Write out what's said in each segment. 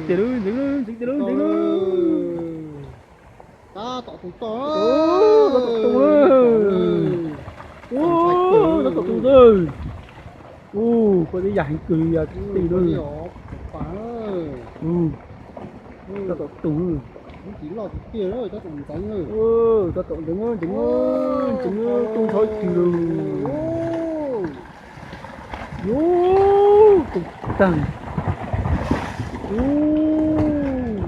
tiag lawm, ntxeev lawm, ntxeev tiag lawm, ntxeev lawm. Tab tom tu toj, tab tom tu, tab tom tu lawm. Ua, koj tib yam heev kawg li yog kwv tij lawm. Tab tom tu, tab tom tu, tab tom ntxeev, ntxeev, ntxeev, tu ntxhov twg lawm. Ub, tu tag, ub,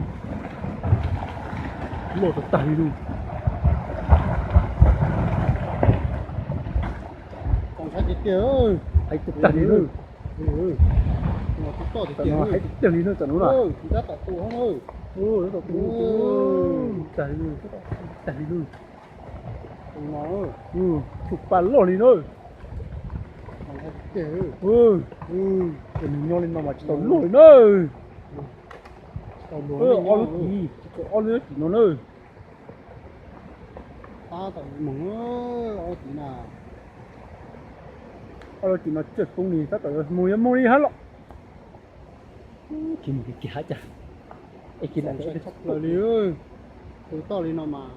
loj tag tag li lawm. Hais tag tag li lawm. Hais tag tag li lawm tam no na. Tab tom tu, tag li lawm, tag li lawm. Tshuaj pa loj li na. Nws nyob li no mas tsis tau luaj li na. Ob lub tim, ob lub tim no na. Ob lub tim no tsawg poob li, tab tom yuav mus yuav mus li hab los. Tsis mus kiag kiag hab cas. Es kiag ntawm tshaj plaws li, tu toj li no mas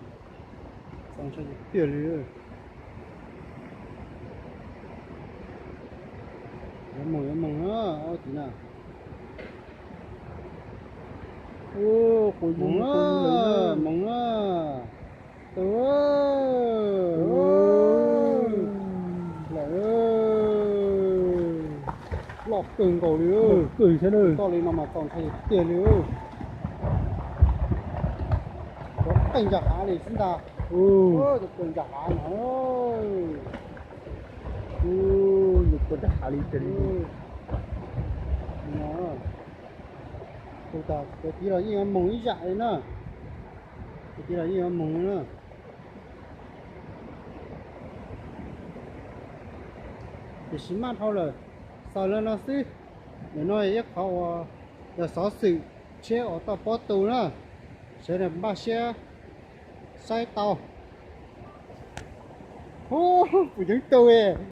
txaus ntshai tiag tiag li. Yuav mus yuav mus na, ob tim na. Mus na, mus na. Tu lawm, loj kawg nkaus li. Toj li no mas txaus ntshai tiag li. Cov qeej ncaj hav li xwb ntag. Cov qeej ncaj hav no. Cov qeej ncaj hav li tiag li. Tus tag cov tiv los yeej yuav moog ib zam li na. Cov tiv los yeej yuav moog li na. Tiam sis maj dhau lawm, xaus li no xwb. Ntawm no ib qhov uas yog xov xwm tshiab uas toj pob tu na, sawv daws npaj siab saib tau. Hu, puas yeej tu.